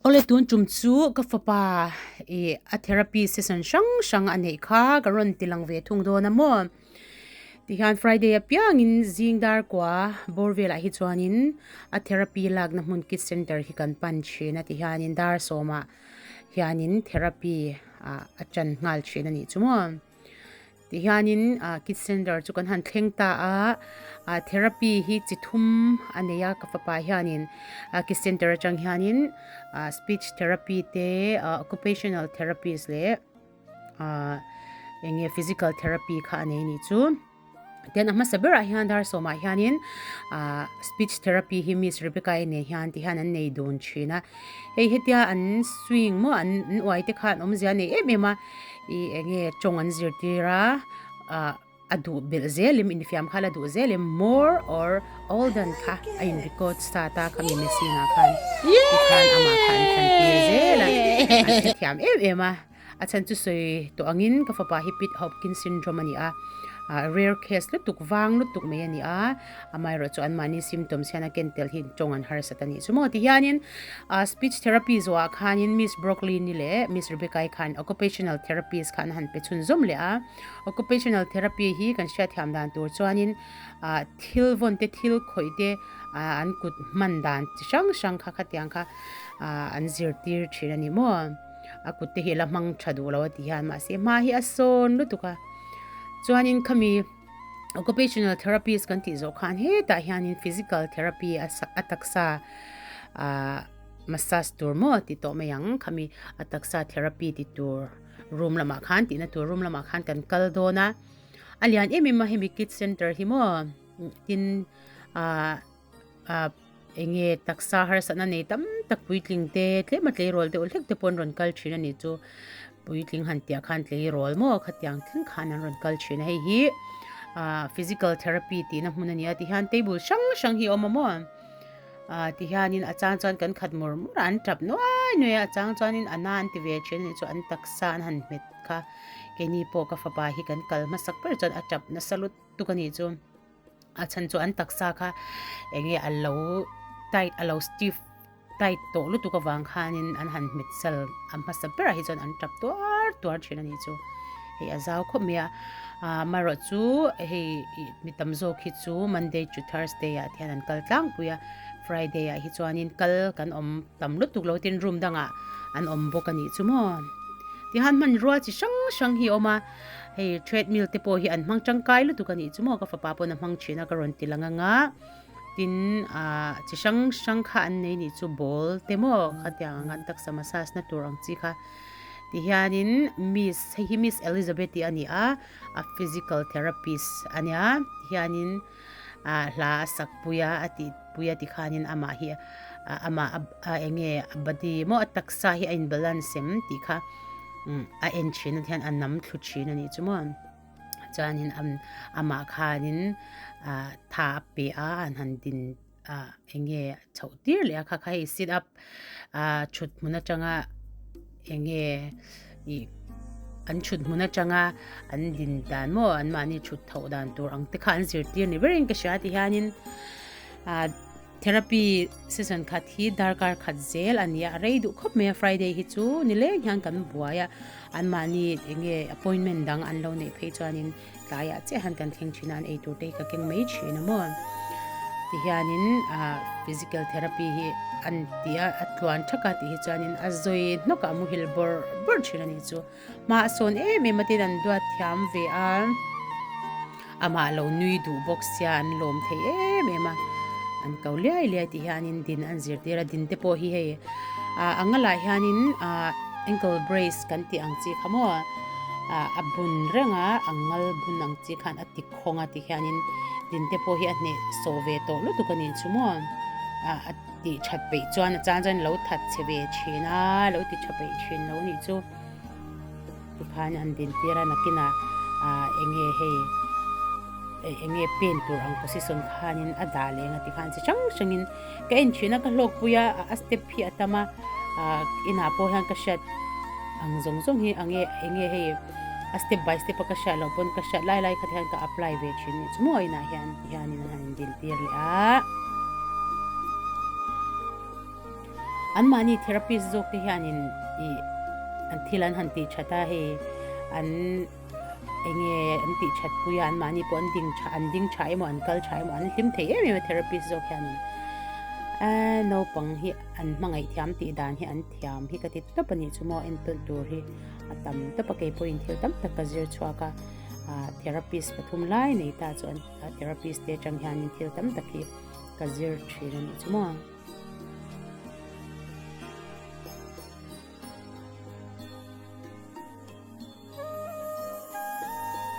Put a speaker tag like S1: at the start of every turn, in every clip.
S1: Awle tun tum chu ka fapa ih a therapy session hrang hrang a neih kha ka rawn ti lang ve thung dawn a maw. Tihian Friday apiangin zing dar kua bawr velah hi chuanin a therapy lakna hmun kids center hi kan pan thin a tihianin dar sawmah hianin therapy ah a tan nghal thin a nih chu maw. Tihianin ah kids center chu kan han thleng ta a, ah therapy hi chi thum a nei a ka fapa hianin ah kids center atang hianin ah speech therapy te ah occupational therapist leh ah eng nge physical therapy kha a nei a nih chu. Tin a hmasa berah hian dar sawmah hianin ah speech therapy hi miss Rebecca i nen hian ti hian an nei dun thin a hei hetia an swing maw an uai te khan awmzia a nei em em a ih eng nge tawng an zirtir a ah a duh belh zel em infiam kha la duh zel em more or olden kha a in record start a khami machine ah khan tikhan amah kha an thlan tir zel a an hrethiam em em a. A chhan chu sawi tawh angin ka fapa hi Pitt Hopkins syndrome a ni a, rare case lutuk vang lutuk mai a ni a, amaherawh chu anmahni symptoms hian a ken tel hi tawng an harsat a nih chu maw. Tihianin speech therapy zawhah khanin Miss Brooklyn-i leh Miss Rebecca-i khan occupational therapist kha an han pe chhunzawm leh a, occupational therapy hi kan hriatthiam dan tur chuanin thil vawn te thil khawih te an kut hman dan chi hrang hrang kha khatiang kha an zirtir thin a ni maw. A kut te hi a la hmang tha duh lo a ti hian mahse hma hi a sawn lutuk a chuanin khami occupational therapist kan tih zawh khan hetah hianin physical therapy a a taksa ahh massage tur maw ti tawh mai ang khami a taksa therapy ti tur room lamah khan tihna tur room lamah khan kan kal dawn a a lian em em a hemi kids center hi maw tin ahh. Ah enge taksa harsatna nei tam tak puitling te tlem a tleirawl deuh hlek te pawh an rawn kal thin a nih chu puitling han tih ah khan tleirawl maw khatiang thleng khan an rawn kal thin a hei hi ah physical therapy tihna hmun a ni a tihian table hrang hrang hi a awm a maw ah tihianin a chang chuan kan khat mur mur a an tap nuai nuai a a chang chuanin a na an ti ve thin a nih chu an taksa an han hmet kha keini pawh ka fapa hi kan kal hmasak ber chuan a tap nasa lutuk a nih chu. A chhan chu an taksa kha eng nge a lo tight a lo stiff tight tawh lutuk avang khanin an han hmet sal a hmasa berah hi chuan an tap tuar tuar thin a nih chu. Hei a zau khawp mai a, amaherawh chu hei ih mi tam zawk hi chu Monday to Thursday ah te hian an kal tlangpui a, Friday ah hi chuanin kal kan awm tam lutuk lo tin room dangah an awm bawk a nih chu maw. Tihian hmanrua chi hrang hrang hi a awm a. Hei treadmill te pawh hi an hmang tangkai lutuk a nih chu maw ka fapa pawn a hmang thin a ka rawn ti lang ang a tin ah chi hrang hrang kha an nei nih chu ball te maw khatiang ang an taksa massage na tur ang chi kha tihianin miss hei hi miss Elizabeth-i a ni a a physical therapist a nia tihianin ah hla a sak pui a a tih pui a tikhanin amah hi amah a eng nge a body maw a taksa hi a in balance em tih kha. A en thin a hian a nam thlu thin a nih chu maw chuanin amah khanin ah tha a pe a an han din ah eng nge chhoh tir leh a kha kha hei sit up ah thut hmun atanga eng nge ih an thut hmun atanga an din dan maw an mahni thut tho dan tur ang te kha an zirtir ni berin ka hria ti hianin ah. Therapy session khat hi darkar khat zel a ni a, a rei duh khawp mai a, Friday hi chu nileng hian kan buai a, anmahni eng nge appointment dang an lo neih phei chuanin tlaiah chiah hian kan thleng thin a, an eitur te hi ka keng mai thin a maw. Tihianin ah physical therapy hi an ti a, a tluan thak a tih hi chuanin a zawi hnawkah a muhil bawrh bawrh thin a nih chu. Hma a sawn em em a tin an duat thiam ve a, amah lo nui duh bawk sia an lawm thei em em a, an ko liai liai tih hianin din an zirtir a, din te pawh hi hei ah a ngalah hianin ah ankle brace kan tih ang chi kha maw ah a bun reng a, a ngal bun ang chi khan a ti khawng a ti hianin din te pawh hi a hneh sawh ve tawh lutuk a ni chu maw ah a tih that peih chuan a chang chuan lo that chhe ve thin a, lo ti tha peih thin lo nih chu. Tikhan an din tir a nakinah ah eng nge hei eng nge pen tur ang position khanin a dah leng a tikhan chi hrang hrangin ka en thin a ka hlawkpui a a step hi a tam a ah inah pawh hian ka hriat ang zawng zawng hi ang nge eng nge hei a step by step a ka hriat loh pawn ka hriat lai lai kha te hian ka apply ve thin a ni chu maw inah hian tihianin an han din tir leh a. Anmahni therapist zawk te hianin ih an thil an han tih that a hei an enge an tih that pui a anmahni pawh an ding tha an ding tha emaw an kal tha emaw an hlim thei em em a therapist zawk hianin eee naupang hi an hmangaih thiam tih dan hi an thiam hi ka ti tawp a nih chu maw entawn tur hi a tam tawp a keipawhin thil tam tak ka zir chhuak a ah therapist pathum lai nei ta chu an therapist te atang hianin thil tam tak hi ka zir thin a nih chu maw.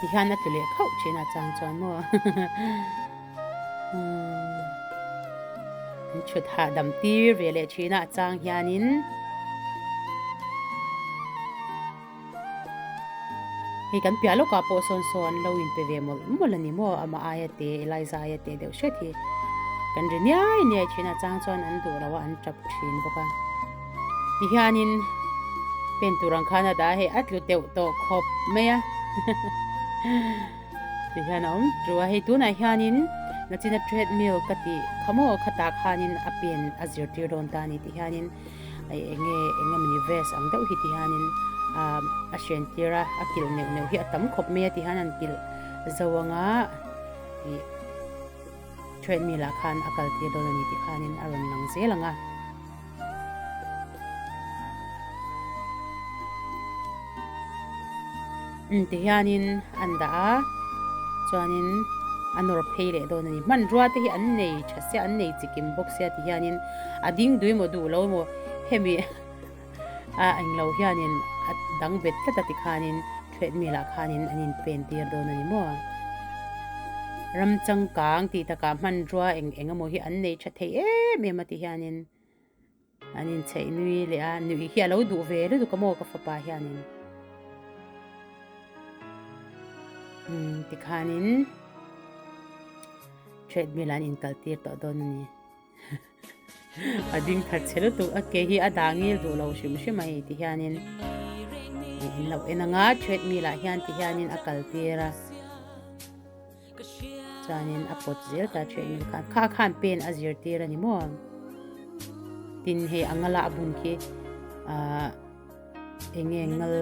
S1: Ti hian a tlu leh khauh thin a chang chuan maw an thut hahdam tir ve leh thin a chang hianin hei kan piah lawkah pawh sawn saw an lo inpe ve mawlh mawlh a ni maw amah aia te Eliza aia te deuh hret hi kan ri niai niai thin a chang chuan an duh lo a an tap thin bawk a tihianin pen tur ang khan a dah a hei a tlu teuh tawh khawp mai a tihian a awm tu a hei tunah hianin nachina treadmill ka tih kha maw khatah khanin a pen a zirtir dawn ta a ni tihianin. Eng nge eng emawni vest ang deuh hi ti hianin ah a hren tir a a kilh neuh neuh hi a tam khawp mai a ti hian an kilh zo anga ih treadmill ah khan a kal tir dawn a ni tih khanin a rawn lang zel ang a. Umm ti hianin an dah a chuanin a nawr phei leh dawn a ni hmanrua te hi an nei tha sia an nei chikim bawk sia ti hianin a ding dui maw duh lo maw hemi a englo hianin a dang bet tlat a ti khanin treadmill ah khanin an in pen tir dawn a ni maw ram changkang tih takah hmanrua eng eng emaw hi an nei tha thei em em a ti hianin. An inchheih nui leh a, nuih hi a lo duh ve lutuk a maw ka fapa hianin. Umm tikhanin treadmill an inkal tir tawh dawn a ni. A ding khat che lutuk a ke hi a dah ngil duh lo hrim hrim a hei ti hianin in lo en anga treadmill ah hian ti hianin a kal tir a. Chuanin a pawt zel ta treadmill khan kha khan pen a zirtir a ni maw tin hei a ngala a bun khi ahh eng nge ngal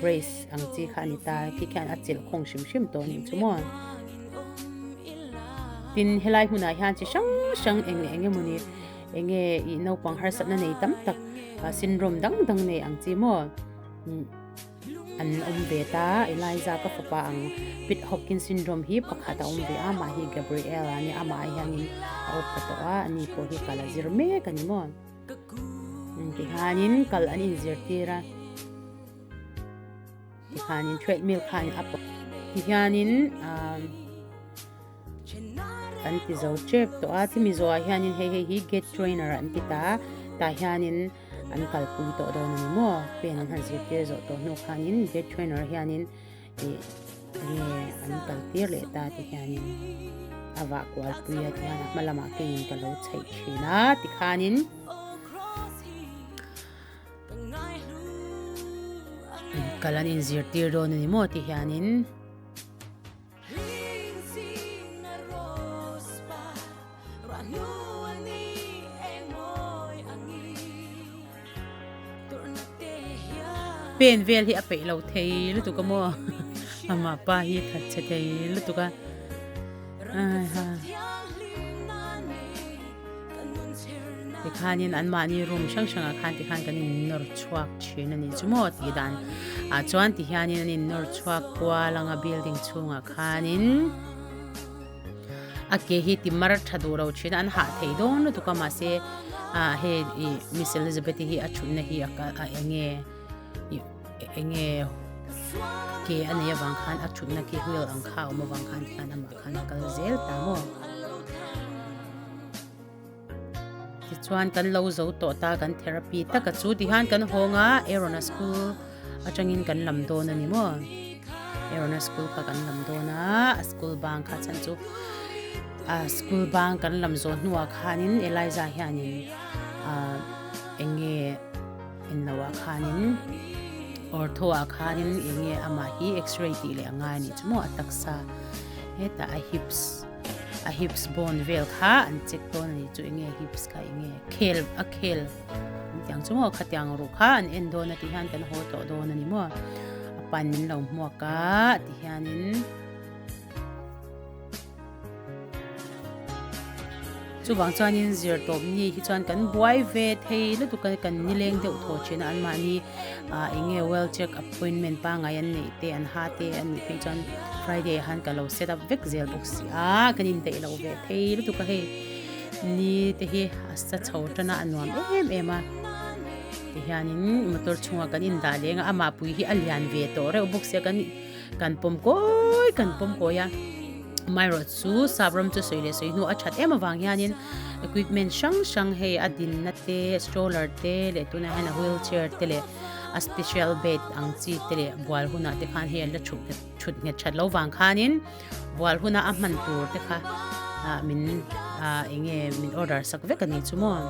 S1: brace ang chi kha a ni ta khi khian a chelh khawng hrim hrim tawh a nih chu maw tin helai hmunah hian chi hrang hrang eng eng emawni eng nge ih naupang harsatna nei tam tak syndrome dang dang nei ang chi maw. An awm ve ta, Eliza ka fapa ang Pitt Hopkins syndrome hi pakhat a awm ve a, amah hi Gabriel a nia, amah ah hianin a awp tawh a, ani pawh hi kal a zir mek a ni maw. Tihianin kal an inzirtir a, tikhanin treadmill khan a pawt, tihianin ahh an ti zo tep tawh a, chumi zawhah hianin hei hei hi gate trainer an ti ta, tah hianin. An kalpui tawh dawn a ni maw? Pen an han zirtir zawh tawh hnu khanin gate trainer hianin ih enge an kaltir leh ta ti hianin a vah kual pui a tihian a hma lamah keiin ka lo chheih thin a tikhanin kal an inzirtir dawn a ni maw ti hianin. Pen vel hi a peih lo thei lutuk a maw amah pa hi that chhe thei lutuk a tikhanin anmahni room hrang hrangah khan tikhan kan innawr chhuak thin a nih chu maw tih dan ah chuan tihianin an innawr chhuak kual anga building chhungah khanin. A ke hi ti mar tha duh lo thin a an hah thei dawn lutuk a mahse ah hei ih miss Elizabeth i hi a thutna hi a kal a enge ih enge ke a neih avang khan a thutna khi wheel ang kha a awm avang khan tikhan amah khan a kal zel ta maw. Tichuan kan lo zo tawh ta kan therapy taka chu tihian kan hawng a Arona school atangin kan lam dawn a ni maw Arona school kha kan lam dawn a a school bang kha chhan chu a school bang kan lam zawh hnuah khanin Eliza hianin ah eng nge englo ah khanin ortho ah khanin eng nge amah hi x-ray tih leh a ngai a nih chu maw a taksa hetah a hips. A hips bone vel kha an check dawn a ni chu enge hips kha enge khel a khel tiang chu maw khatiang ruh kha an en dawn a ti hian kan haw tawh dawn a ni maw a pan min lo hmuak a ti hianin Chuvang chuanin zirtawp ni hi chuan kan buai ve thei lutuk a kan nileng deuh thaw thin a anmahni ah eng nge well check appointment pangngai an neih te an ha te an nih phei chuan Friday ah khan ka lo set up vek zel bawk si a kan indaih loh ve thei lutuk a hei ni te hi a sa chho tan a a nuam em em a tihianin motor chhungah kan indah leng a amah pui hi a lian ve tawh reuh bawk sia kan Kan pawm kawi kan pawm kawi a amaherawh chu sap ram chu sawi leh sawi hnu a that em avang hianin equipment hrang hrang hei a dinna te stroller te leh tunah hian a wheelchair te leh a special bed ang chi te leh bual hunah te khan hei an la thut thut nghet that lo vang khanin bual huna a hman tur te kha ah min ah eng nge min order sak vek a ni chu maw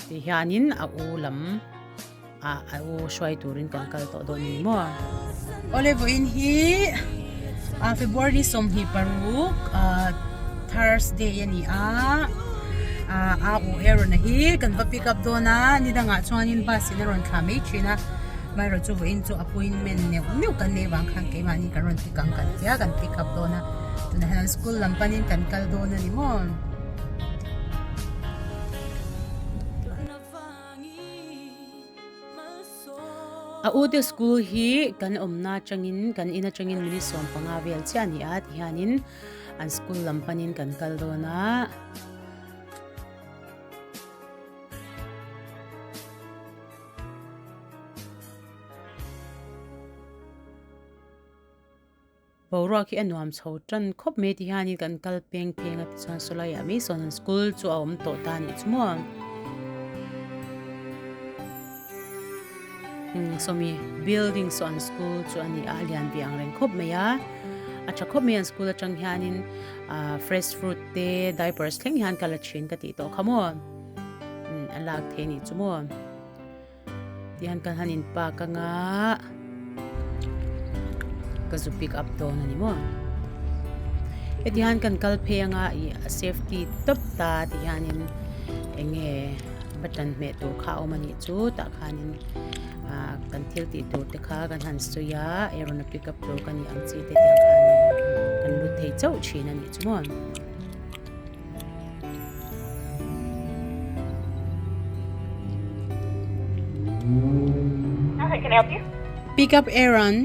S1: ti hianin a u lam. Ah a u hruai turin kan kal tawh dawn a ni maw? Awle vawiin hi ah February 26 ah Thursday a ni a ah a u Aaron-a hi kan va pick up dawn a ni dangah chuanin bus in a rawn thlah mai thin a amaherawh chu vawiin chu appointment neuh neuh kan neih vang khan keimahni kan rawn pick ang kan tia kan pick up dawn a tunah hian school lam panin kan kal dawn a ni maw? A ute school hi kan awmna atangin kan in atangin minute 15 vel chiah a ni a tihianin an school lam panin kan kal dawn a. Boruak hi a nuam chho tan khawp mai ti hianin kan kal peng pheng a tichuan sawlai ah mai sawn an school chu a awm tawh ta anih chu maw. Umm sawmi building saw an school chu a ni a a lian ve ang reng khawp mai a a tha khawp mai an school atang hianin ah fresh fruit te diapers thleng hian ka la thin ka tih tawh kha maw umm a lak theih anih chu maw. Tihian kan han in park anga ka zu pick up dawn a ni maw heti hian kan kal phei anga ih a safety tawp ta ti hianin eng nge button hmeh tur kha a awm a nih chu tah khanin ah kan thil tih tur te kha kan han sawi a Aaron a pick up tur ka nih ang chi te tiang khanin kan lut thei chauh thin a nih chu maw.
S2: Hi, can I help you?
S1: Pick up Aaron.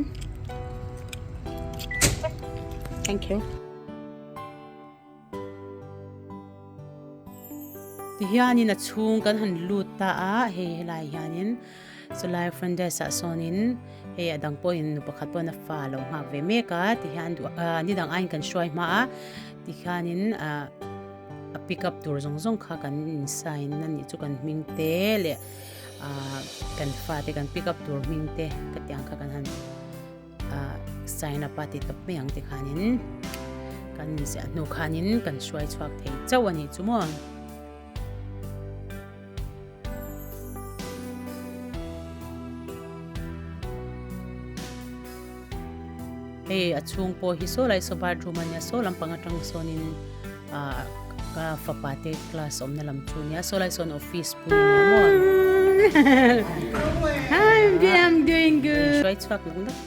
S1: Thank you. Tihianin a chhung kan han lut ta a, hei helai hianin chulai front desk ah sawnin hei a dang pawhin nu pakhat pawhin a fa a lo nghak ve mek a, tihian duh ni dang aiin kan hruai hma a. Tikhianin ah a pick up tur zawng zawng kha kan in sign a nih chu kan hming te leh ah kan fate kan pick up tur hming te ka tih ang kha kan han ah sign up a ti tawp mai ang tikhanin kan inziah hnu khanin kan hruai chhuak thei chauh a nih chu maw. Hei a chhung pawh hi saw lai saw bathroom a nia saw lampang atang sawnin ah ka fapa te class awmna lam chu a nia saw lai sawn office pui a nia maw. Hi I'm doing good. Hruai chhuak nawk nawk.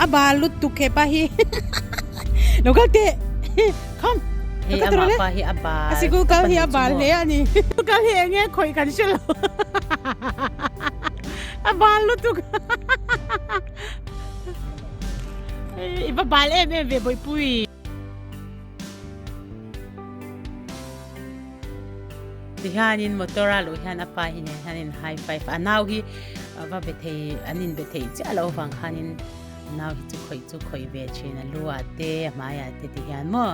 S3: A bal lutuk he pa hi lo kal teh come
S1: Hei amah pa hi a bal
S3: a sikul kal hi a bal hle a ni kal hi enge khawih kan hre lo a bal lutuk i va bal em em ve bawihpui.
S1: Tihianin motor a luh hian a pa hi nen hian in high five a nau hi va be thei an in be thei chiah loh avang khanin a nau hi chu khawih chu khawih ve thin a lu ah te a hmai ah te tihian maw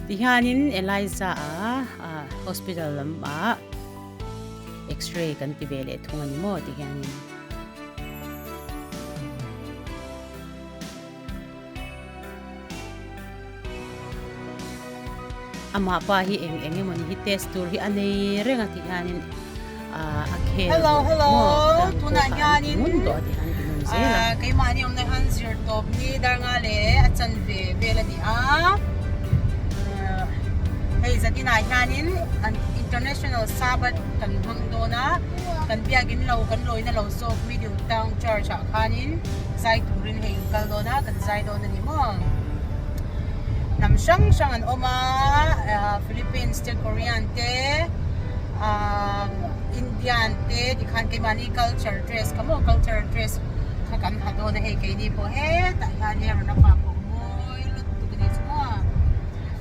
S1: tihianin Eliza a hospital lamah x-ray kan ti ve leh thung a ni maw tihianin. Amah pa hi eng eng emawni hi test tur hi a nei reng a tih hianin Ah a khel
S3: Hello
S1: duh
S3: hello
S1: maw
S3: tunah
S1: tlang pawh kha an ti
S3: hianin
S1: ngun tawh a ti han ti ngun zel a.
S3: Ah keimahni awmna hian zir tawp ni dar nga leh a chanve vel a ni a hei zatinah hianin an international sabbath kan hmang dawn a kan biakin lo kan lawina lo zawk middle town church ah khanin zai turin hei in kal dawn a kan zai dawn a ni maw hnam hrang hrang an awm a ah Philippines te Korean te. Ahh Indian te tikhan keimahni culture dress kha maw culture dress kha kan ha dawn a hei keini pawh hetah hian e rawn a pa pawh mawi lutuk a ni chu maw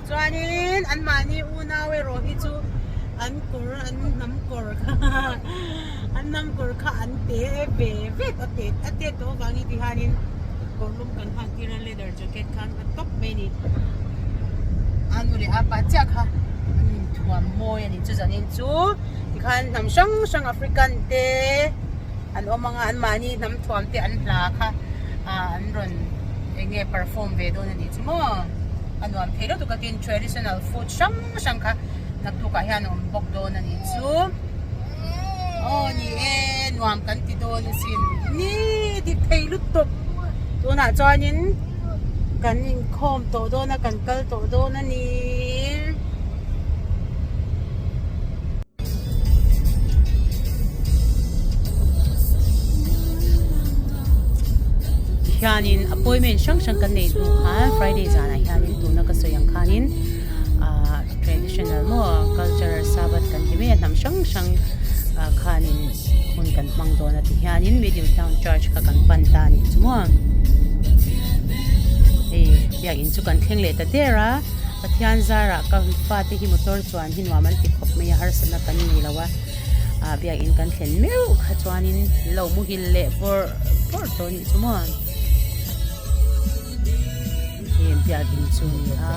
S3: chuanin anmahni unau erawh hi chu an kawr an hnam kawr kha an hnam kawr kha an te ve vek a te a tet tawh avangin tihianin kawr lum kan hak tir a leather jacket kha an ha tawp mai a ni a nu leh a pa chiah kha an inthuam mawi a ni chu zanin chu tikhan hnam hrang hrang African te an awm ang a anmahni hnam thuam te an hla kha ah an rawn eng nge perform ve dawn a ni chu maw a nuam thei lutuk a tin traditional food hrang hrang kha naktuk ah hian a awm bawk dawn a ni chu aw ni e nuam kan ti dawn asin ni dik thei lutuk tunah chuanin kan inkhawm tawh dawn a kan kal tawh dawn a ni.
S1: Hianin appointment hrang hrang kan nei hnu khan Friday zanah hianin tuna ka sawi ang khanin ah traditional maw culture sabbath kan ti mai a hnam hrang hrang ah khanin hun kan hmang dawn a ti hianin middle town church kha kan pan ta a nih chu maw hei biakin chu kan thleng leh ta der a Pathian zarah ka fate hi motor chuan hi nuam an ti khawp mai a harsatna kan nei lo a ah biakin kan thlen meuh kha chuanin lo muhil leh bawrh bawrh tawh a nih chu maw heng biakin chu a ni a.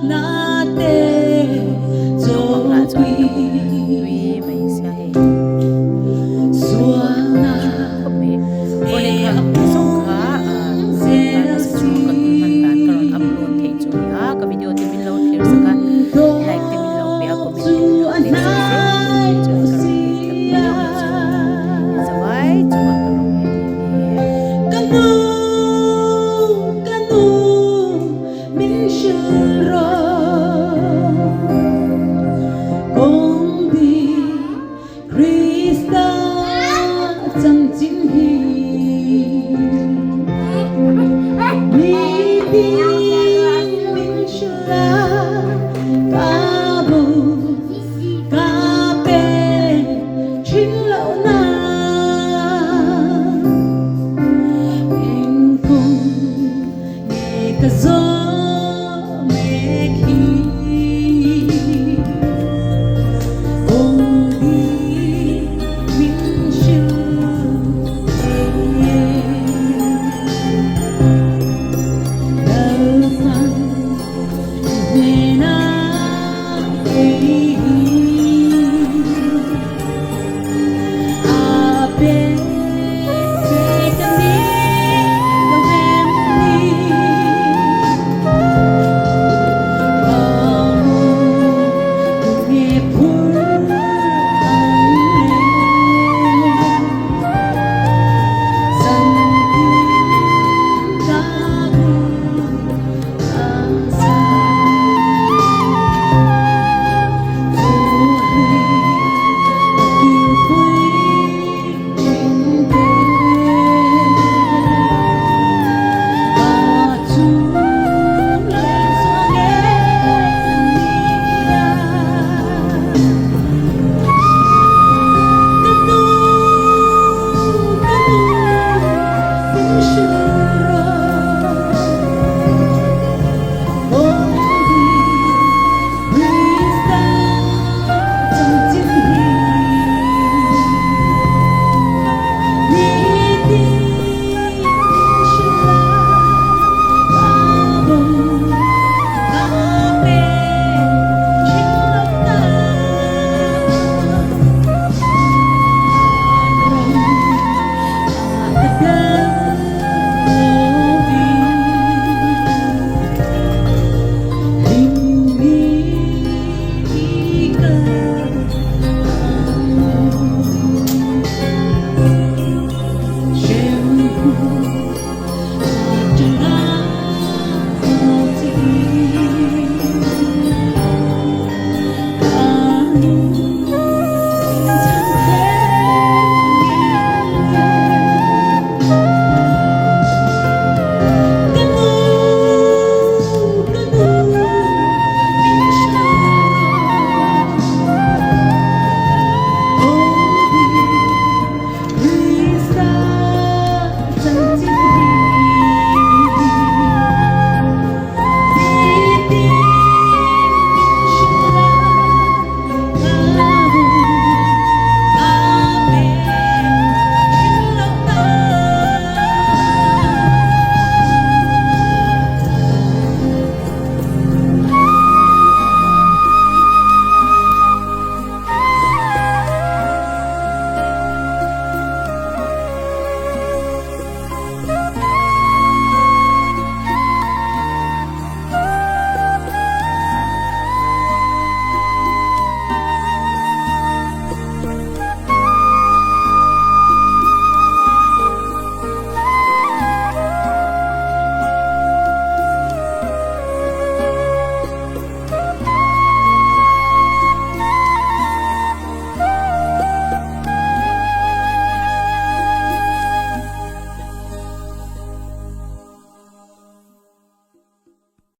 S1: Naupang lah chuan lo